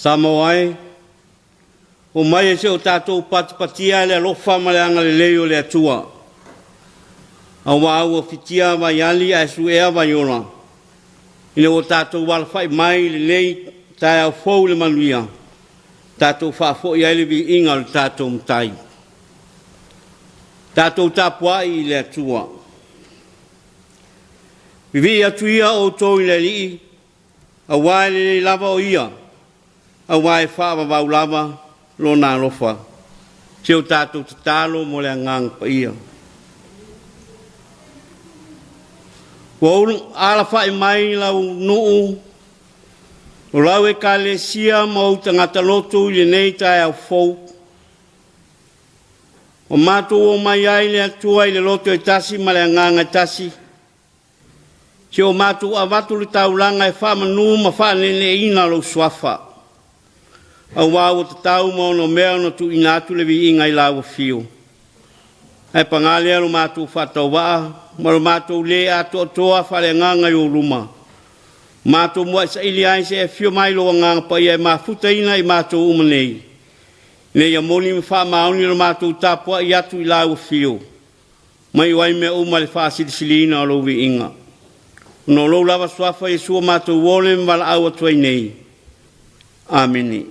Samoa e, omai e se o tatou patipatia le alofa ma le agalelei o le Atua. Aua ua fitia vaiali ae suea vaiola, ina ua tatou alafai mai i lenei taeao fou i le manuia, tatou faafoi ai le viiga o le tatou Matai. Tatou tapuai i le Atua. Vivii atu ia outou i le Alii, aua e lelei lava o Ia, aua e faavavau lava Lona alofa. Se o tatou tatalo mo le Agaga Paia. Ua ou alafai mai lau nuu, o lau ekalesia ma ou tagata lotu i lenei taeao fou. Ua matou omai ai le Atua i le loto e tasi ma le agaga e tasi, si o matou avatu le taulaga e faamanu ma faaneeneeina lou suafa, aua ua tatau ma ono mea ona tuuina atu le viiga i lau afio. Ae paga lea lo matou faatauvaa ma lo matou le atoatoa faaleagaga i ou luma, matou muai saili ai se afio mai lou Agaga Paia e mafutaina i matou uma nei, ina ia moni ma faamaoni lo matou tapuai atu i lau afio, mai o ai mea uma le faasilisiliina o lou viiga. Ona o lou lava suafa Iesu o matou ole ma valaau atu ai nei. Amene.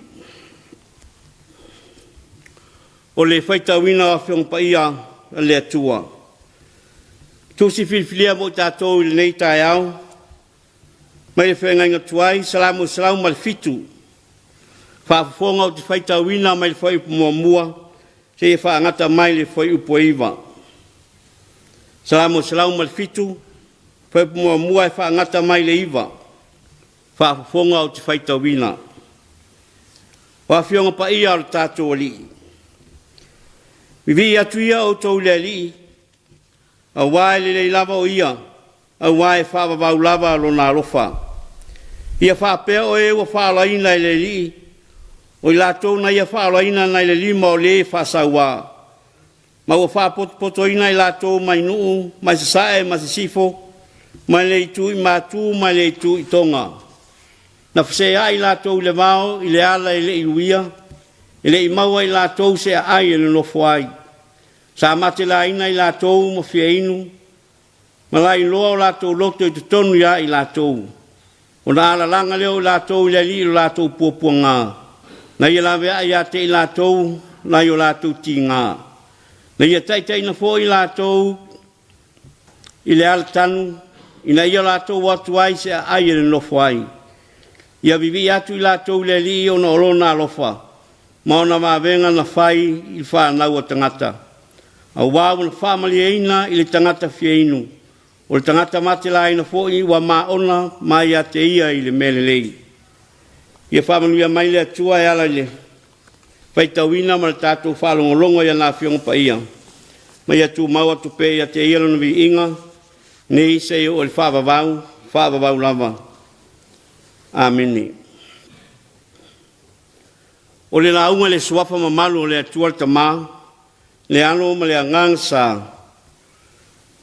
O le faitauina o Afioga Paia a le Atua. Tusi filifilia mo i tatou i lenei taeao, mai le feagaiga tuai, Salamo 107, faafofoga ou te faitauina mai le fuaiupu muamua seia faagata mai le fuaiupu e 9. Salamo 107, fuaiupu muamua e faagata mai le 9, faafofoga ou te faitauina. O Afioga Paia a lo tatou Alii, vivii atu ia outou i le Alii, aua e lelei lava o Ia, aua e faavavau lava Lona alofa. Ia faapea o e ua faaolaina e le Alii, o i latou na ia faaolaina nai le lima o le faasauā, ma ua faapotopotoina i latou mai nuu, mai sasae ma sisifo, mai le itu i matu mai le itu i toga. Na feseai latou i le vao i le ala e le i uia, e le i maua i latou se aai e nonofo ai. Sa matelaina i latou ma fia inu, ma lailoa o latou loto i totonu ia i latou. Ona alalaga lea o i latou i le Alii i lo latou puapuaga, na ia laveai ia te i latou nai o latou tiga. Na ia taitaiina foi i latou i le alatanu, ina ia latou o atu ai se aai e nonofo ai. Ia vivii atu i latou i le Alii ona o lona alofa, ma ona vavega na fai i fanau a tagata. Aua ua na faamalieina i le tagata fia inu, o le tagata matelaina foi ua maona mai ia te ia i le mea lelei. Ia faamanuia mai le Atua e ala i le faitauina ma le tatou faalogologo i ana Afioga Paia, ma ia tumau atu pea ia te ia lona viiga, nei seia oo i le faavavau, faavavau lava. Amene. O le lauga i le suafa mamalu o le Atua le Tama, le Alo ma le Agaga Sa.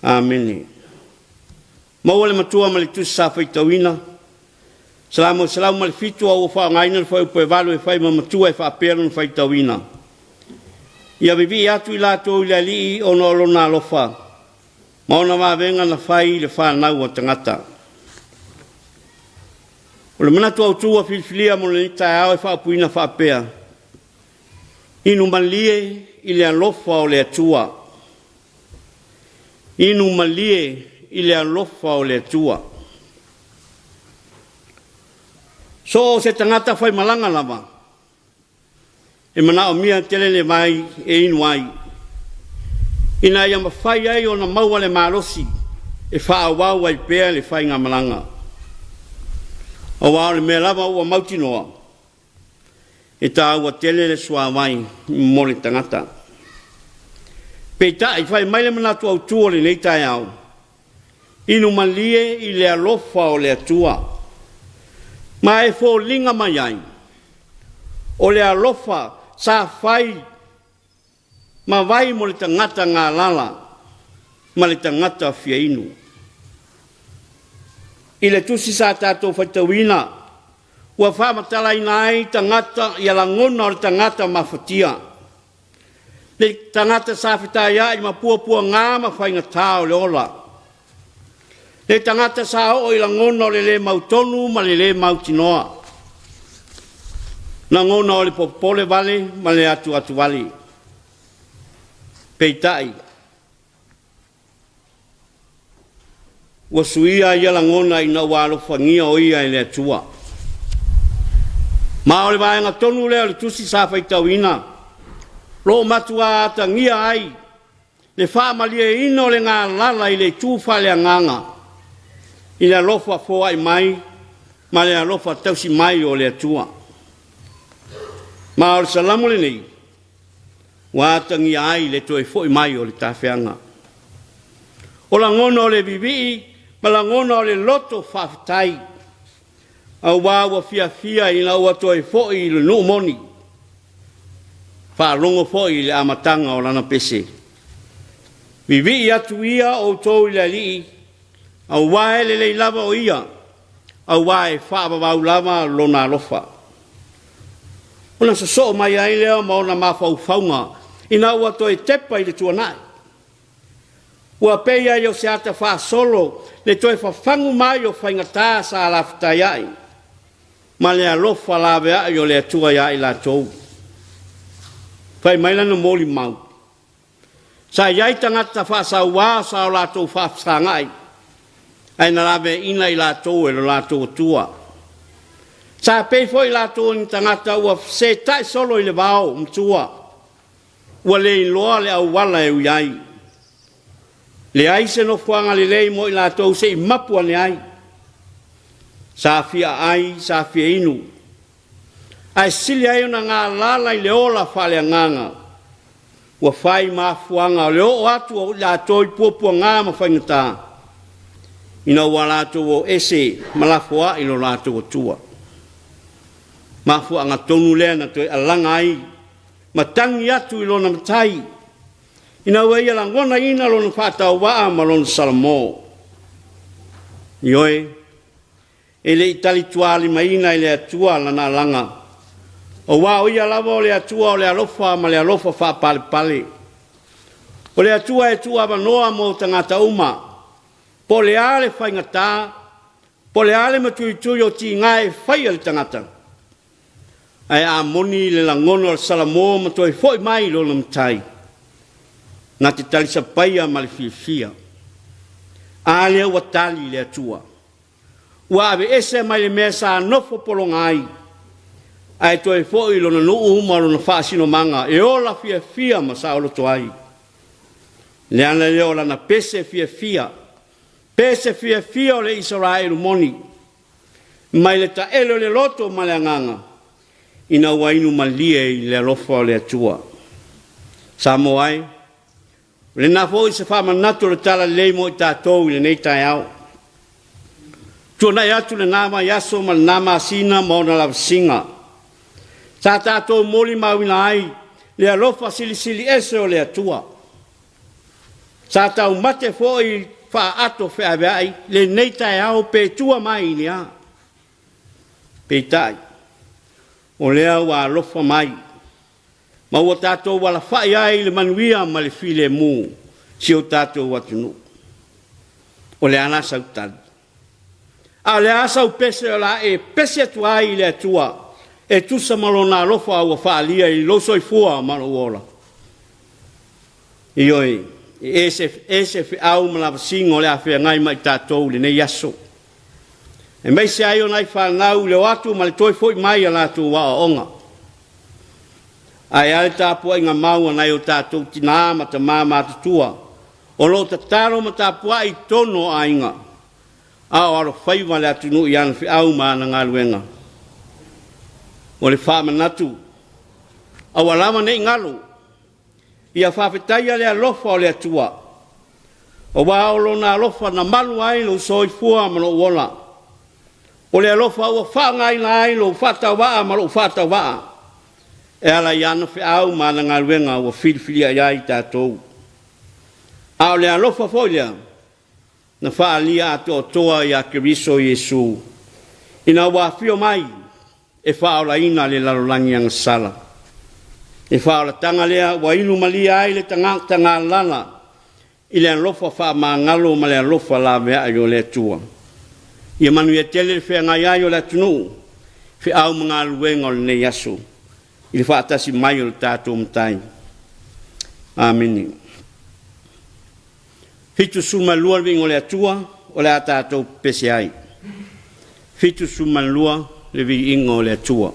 Amene. Maua le matua ma le tusi sa faitauina. Salamo 107 a ua faaaogaina le fuaiupu e 8 e fai ma matua e faapea lona faitauina. Ia vivii atu i latou i le Alii ona o lona alofa, ma ona vavega na fai i le fanau a tagata. O le manatu autu ua filifilia mo lenei taeao e faaupuina faapea, Inu malie i le alofa o le Atua. Inu malie i le alofa o le Atua. So o se tagata faimalaga lava, e manaomia tele le vai e inu ai, ina ia mafai ai ona maua le malosi e faaauau ai pea le faigamalaga. Aua o le mea lava ua mautinoa, e taua tele le suavai mo le tagata. Peitai, fai mai le manatu autu o lenei taeao, inu malie i le alofa o le Atua, ma e foliga mai ai, o le alofa sa fai ma vai mo le tagata galala ma le tagata fia inu. I le tusi sa tatou faitauina, ua faamatalaina ai tagata ia lagona o le tagata mafatia, le tagata sa fetaia'i ma puapuaga ma faigatā o le ola, le tagata sa oo i lagona o le lē mautonu ma le lē mautinoa, lagona o le popole vale ma le atuatu vale. Peitai, Ua suia ia lagona ina ua alofagia o ia e le Atua. Ma o le vaega tonu lea o le tusi sa faitauina, lo o matua atagia ai le faamalieina o le galala i le itu faaleagaga i le alofa foai mai ma le alofa tausi mai o le Atua. Ma o le salamo lenei, ua atagia ai le toe foi mai o le tafeaga. O lagona o le vivii ma lagona o le loto faafetai, aua ua fiafia ina ua toe foi i le nuu moni, faalogo foi i le amataga o lana pese. Vivii atu ia outou i le Alii, aua e lelei lava o Ia, aua e faavavau lava Lona alofa. Ona sosoo mai ai lea ma ona mafaufauga ina ua toe tepa i le tuanai. Ua pei ai o se ata faasolo le toe fafagu mai o faigata sa lafutai ai ma le alofa laveai o le Atua ia i latou. Fai mai lana molimau, Sa i ai tagata faasauā sa o latou faafesagai, ae na laveaiina i latou e lo latou Atua. Sa pei foi latou o ni tagata ua feseta'i solo i le vao matua, ua le iloa le auala e ui ai. Leai se nofoaga lelei mo i latou se i mapu ane ai. Sa fia ai, sa fia inu, ae sili ai ona galala i le ola faaleagaga ua fai ma afuaga o le oo atu o i latou i puapuaga ma faigata, ina ua latou o ese ma lafoai lo latou Atua. Mafuaaga tonu lea na toe alaga ai ma tagi atu i lona Matai, ina ua ia lagonaina lona faatauvaa ma lona salamo. Ioe, E le i talituālimaina e le Atua lana alaga, aua o Ia lava o le Atua o le alofa ma le alofa faapalepale. O le Atua e tuuavanoa mo tagata uma, po o le a le faigata, po o le a le matuitui o tiga e faia i le tagata, ae a moni le lagona o le Salamo ma toe foi mai i lona Matai, na te talisapaia ma le fiafia. A lea ua tali le Atua. Ua aveese mai le mea sa nofo pologa ai, ae toe foi i lona nuu ma lona faasinomaga e ola fiafia ma saoloto ai. Le ala lea o lana pese fiafia, pese fiafia o le Isaraelu moni, mai le taele o le loto ma le agaga, ina ua inu malie i le alofa o le Atua. Samoa e, O lena foi se faamanatu o le Talalelei mo i tatou i lenei taeao. Tuanai atu lena vaiaso ma lena masina ma ona lavasiga. Sa tatou molimauina ai le alofa silisili ese o le Atua. Sa taumate foi faaato feaveai lenei taeao pe tua mai i le a. Peitai, o lea ua alofa mai ma ua tatou alafai ai i le manuia ma le filemu si o tatou atunuu. O le a la sau tali? A o le a sau pese o le a e pese atu ai i le Atua e tusa ma Lona alofa ua faaalia i lou soifua ma lou ola? Ioe, e ese, ese feau ma lavasiga o le a feagai ma i tatou i lenei aso, aemaise ai o nai fanau i le o atu ma le toe foi mai a latou aoaoga. Ae a le tapuaiga mau a nai o tatou tinā ma tamā matutua o lo o tatalo ma tapuai i totonu o aiga, a o alofaiva le atunuu i ana feau ma ana galuega. O le faamanatu, aua lava ne i galo, ia faafetaia le alofa o le Atua, aua o Lona alofa na malu ai lou soifua ma lou ola. O le alofa ua faaaogaina ai lou faatauvaa ma lou faatauvaa e ala i ana feau ma ana galuega ua filifilia i ai tatou. A o le alofa foi lea na faaalia atoatoa ia Keriso Iesu ina ua afio mai. e faaolaina le lalolagi agasala. Le faaolataga lea ua inu malie ai le tagata galala i le alofa faamagalo ma le alofa laveai o le Atua. Ia manuia tele le feagai ai o le atunuu i feau ma galuega o lenei aso i le faatasi mai o le tatou Matai. Amene. 72 le viiga o le Atua o le a tatou pepese ai. 72 le viiga o le Atua.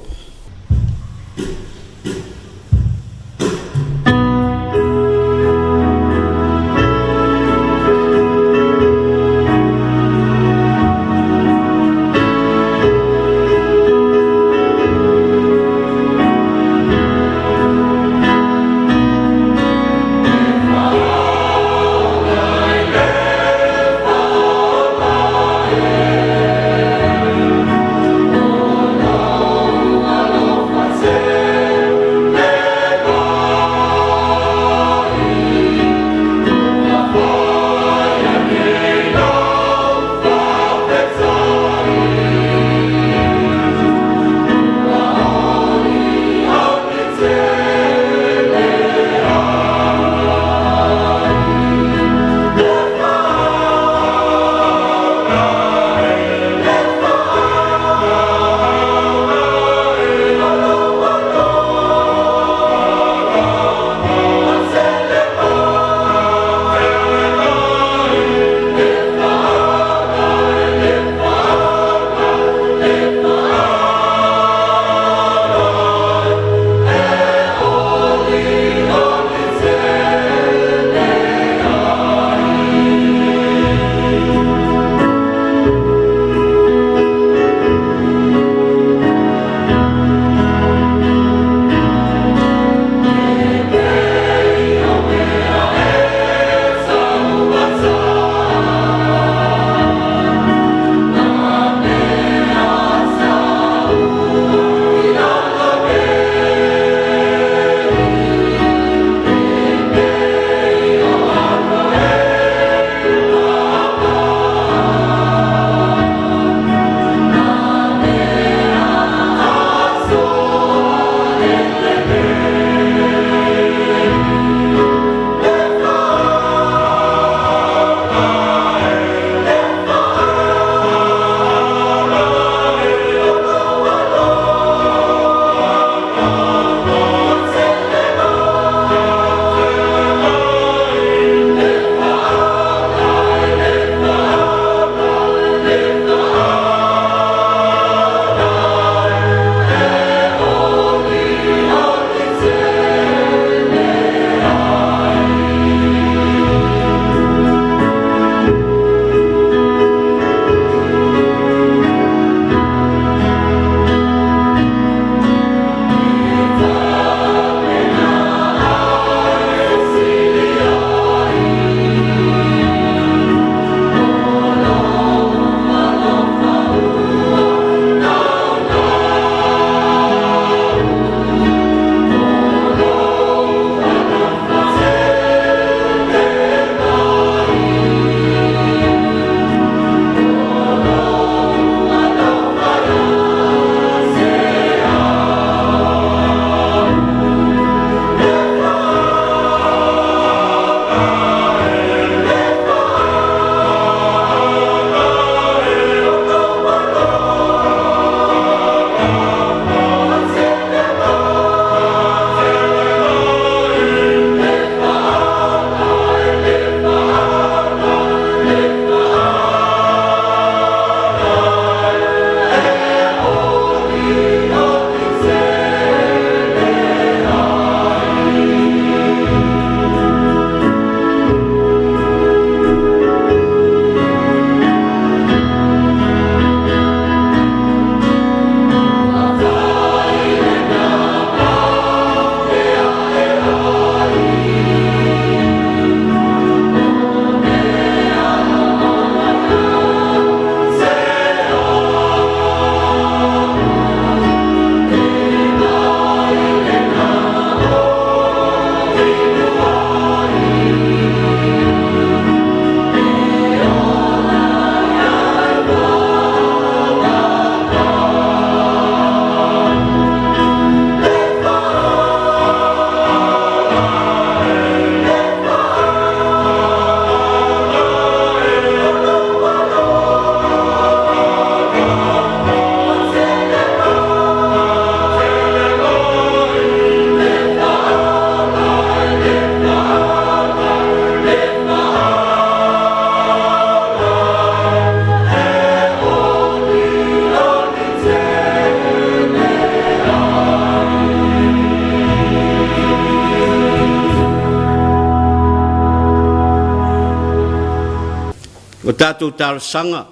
O tatou talosaga,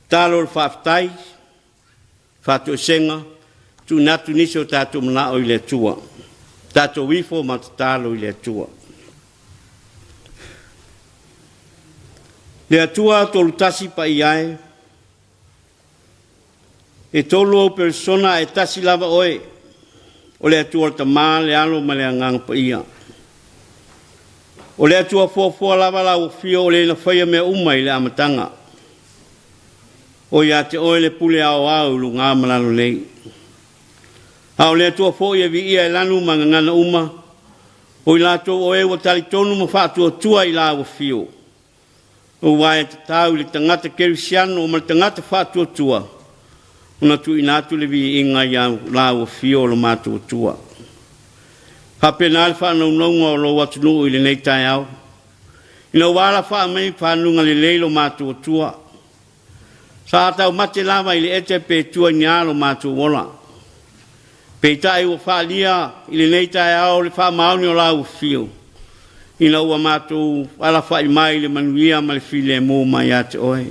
tatalo o le faafetai, faatoesega, tuuina atu nisi o tatou manao i le Atua. Tatou ifo ma tatalo i le Atua. Le Atua Tolutasi Paia e, e tolu ou perisona ae tasi lava oe, o le Atua le Tama, le Alo ma le Agaga Paia. O le Atua fuafua lava lau afio o le na faia mea uma i le amataga. O ia te oe le pule aoao i luga ma lalo nei. A o le Atua foi e viia e lanu ma gagana uma, o i latou o e ua talitonu ma faatuatua i lau afio, aua e tatau i le tagata kerisiano ma le tagata faatuatua ona tuuina atu le viiga i lau afio o lo matou Atua. Faapena le faanaunauga o lou atunuu i lenei taeao, ina ua alafaa mai fanuga lelei lo matou Atua. Sa taumate lava i le ete pe tua i ni a lo matou ola. Peitai ua faalia i lenei taeao le faamaoni o lau afio, ina ua matou alafai mai i le manuia ma le filemu mai ia te oe.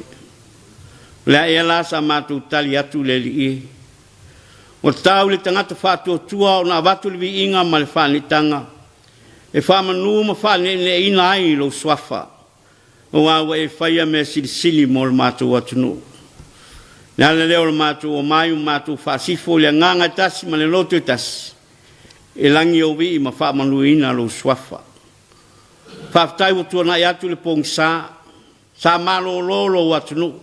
O le a ea la sa matou tali atu le Alii? Ua tatau i le tagata faatuatua ona avatu le viiga ma le faaneetaga e faamanu ma faaneeneeina ai lou suafa, aua ua e faia mea silisili mo le matou atunuu. Le ala lea o le matou omai ma matou faasifo i le agaga e tasi ma le loto e tasi, e lagi ou vii ma faamanuina lou suafa. Faafetai ua tuanai atu le pogisa, sa malolo lou atunuu.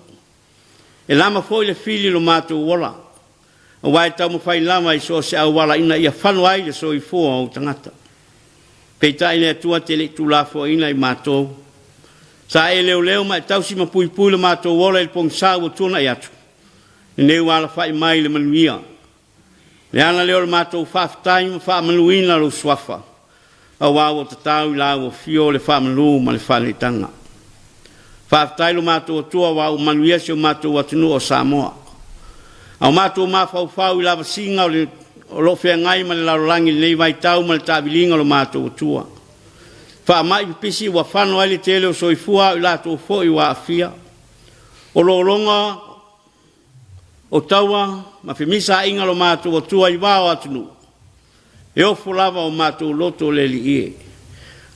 E lama foi le fili i lo matou ola, aua e taumafai lava i so o se auala ina ia fano ai le soifua o ou tagata. Peitai le Atua te le i tuulafoaiina i matou. Sa e leoleo ma e tausi ma puipui lo matou ola i le pogisa ua tuanai atu, lenei ua alafai mai i le manuia. Le ala lea o le matou faafetai ma faamanuina lou suafa, aua ua tatau i lau afio le faamalu ma le faaneetaga. Faafetai lo matou Atua aua ua manuia si o matou atunuu o Samoa. A o matou mafaufau i lavasiga o, le, o lo o feagai ma le lalolagi i lenei vaitau ma le taaviliga o lo matou Atua. Faamai pipisi ua fano ai le tele o soifua a o i latou foi ua aafia. O lologa o taua ma femisaaiga lo matou Atua i va o atunuu, e ofo lava o matou loto le Alii e,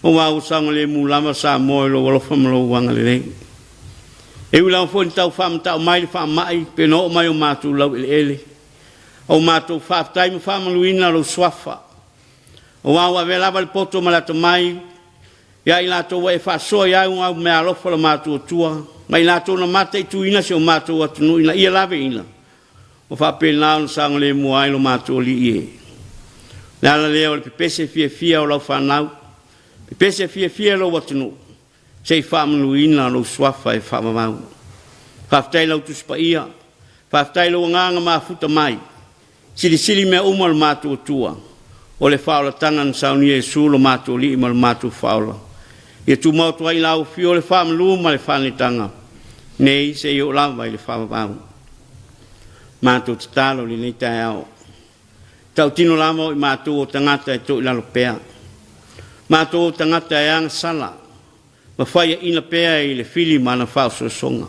aua ua saogalemu lava Samoa i lou alofa ma lou agalelei. E ui lava foi ina tau faamata'o mai le faamai pe na oo mai o matou laueleele, a ua matou faafetai ma faamanuina lou suafa, aua ua avea lava le poto ma le atamai ia i latou ua e faasoa i ai au meaalofa lo matou Atua, ma i latou na mataituina si o matou atunuu ina ia laveina, ua faapena ona saogalemu ai lo matou Alii e. Le ala lea o le pepese fiafia o lau fanau, pepese fiafia lou atunuu, se i faamanuina lou suafa e faavavau. Faafetai lau Tusi Paia, faafetai lou agaga mafuta mai, Silisili mea uma lo matou Atua, o le faaolataga na saunia e Iesu lo matou Alii ma lo matou Faaola. Ia tumau atu ai i lau afio le faamalu ma le faaneetaga, nei seia oo lava i le faavavau. Matou tatalo i lenei taeao. Tautino lava o i matou o tagata e toilalo pea. Matou o tagata e agasala, ma faiaina pea i le fili ma ana faaosoosoga.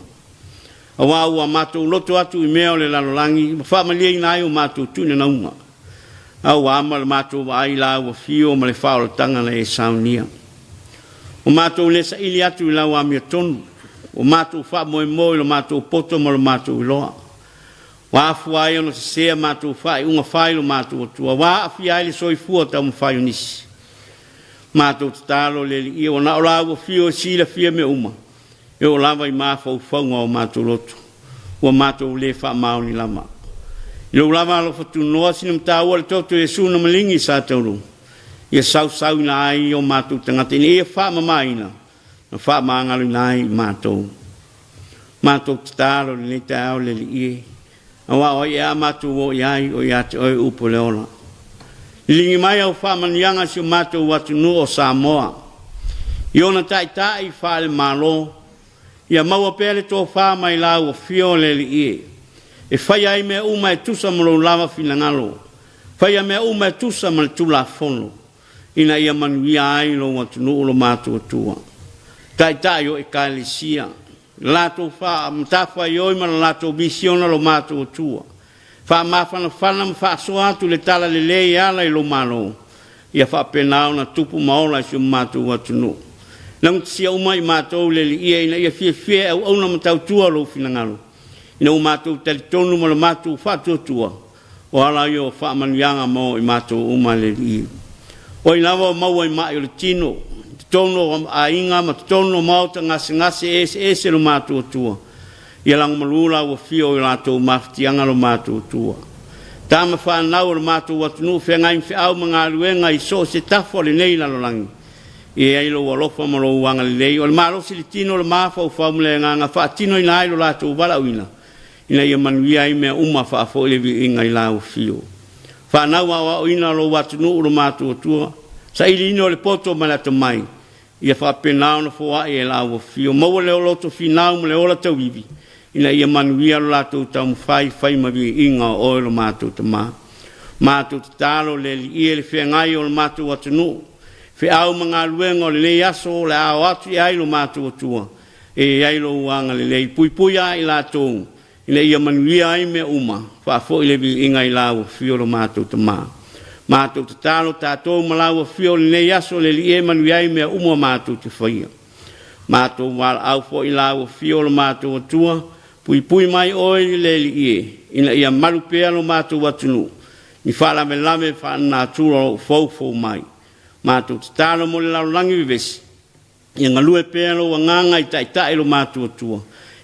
Aua ua matou loto atu i mea o le lalolagi ma faamalieina ai o matou tuinanauga, a ua ama le matou vaai i lau afio ma le faaolataga na e saunia. Ua matou le saili atu i lau amiotonu, ua matou faamoemoe i lo matou poto ma lo matou iloa. Ua afua ai ona sese a matou faaiuga fai i lo matou Atua, ua aafia ai le soifua taumafai o nisi. Matou tatalo le Alii ua na o lau afio e silafia mea uma, e oo lava i mafaufauga o matou loto, ua matou le faamaoni lava. I lou lava alofa tunoa sina mataua le toto Iesu na maligi sa taulu, ia sausauina ai o matou tagata ina ia faamamaina na faamagaloina ai i matou. Matou tatalo i lenei taeao le Alii e, aua o ai ea a matou o i ai o ia te oe upu o le ola. Liligi mai au faamanuiaga i si o matou atunuu o Samoa, i ona taitai faale-Malo, ia maua pea le tofa mai lau afio le Alii e, e faia ai mea uma e tusa ma lou lava finagalo, faia mea uma e tusa ma le Tulafono, ina ia manuia ai lou atunuu lo matou Atua. Taitai o Ekalesia. le latou matafaioi ma le latou misiona lo matou Atua, faamafanafana ma faasoa atu le talalelei e ala i lou Malo, ia faapena ona tupu ma ola i si o matou atunuu. Laugatasia uma i matou le Alii e ina ia fiafia e auauna ma tautua lou finagalo, ina ua matou talitonu ma le matou faatuatua, o ala ia o faamanuiaga mo i matou uma le Alii. O ai lava o maua i mai o le tino, i totonu o aiga ma totonu o maota gasegase eseese lo matou Atua, ia lagomalu lau afio i latou mafatiaga lo matou Atua. Tama fanau o le matou atunuu feagai ma feau ma galuega i so o se tafa o lenei lalolagi, ia i ai lou alofa ma lou agalelei, o le malosi i le tino, o le mafaufau ma le agaga e faatinoina ai lo latou valaauina, ina ia manuia ai mea uma, faafoi le viiga i lau afio. Fanau aoaoina a lou atunuu lo matou Atua, sailiina o le poto ma le atamai, ia faapena ona foai e lau afio. Maua le loto finau ma le ola tauivi, ina ia manuia lo latou taumafai fai ma viiga o oe lo matou Tama. Matou tatalo le Alii e le feagai o le matou atunuu, feau ma galuega o lenei aso o le a o atu i ai lo matou Atua, e i ai lou agalelei, puipuia ai latou ina ia manuia ai mea uma, faafoi le viiga i lau afio lo matou Tama. Matou tatalo tatou ma lau afio i lenei aso le Alii e manuia ai mea uma matou te faia. Matou valaau foi i lau afio lo matou Atua, puipui mai oe le Alii e, ina ia malu pea lo matou atunuu i faalavelave faalenatura o lo o foufou mai. Matou tatalo mo le lalolagi vevesi, ia galue pea lou agaga i taitai lo matou Atua,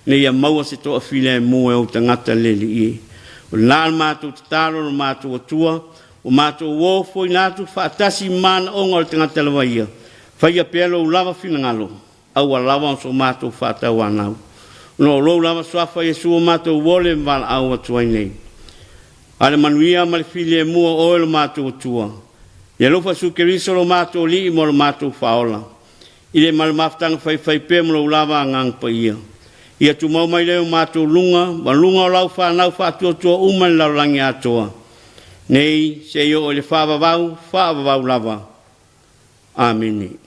ina ia maua se toafilemu e ou tagata le Alii e. O le a le matou tatalo lo matou Atua, ua matou ofoina atu faatasi i manaoga o le tagata lava ia, faia pea lou lava finagalo, aua lava so matou faatauanau. Ona o lou lava suafa Iesu ua matou ole ma valaau atu ai nei. A le manuia ma le filemu o oe lo matou Atua, ia alofa Iesu Keriso lo matou Alii ma lo matou Faaola, i le ma le mafutaga faifaipea ma lou lava Agaga Paia, ia tumau mai lea o matou luga ma luga o lau fanau faatuatua uma i le lalolagi atoa, nei seia oo i le faavavau, faavavau lava. Amene.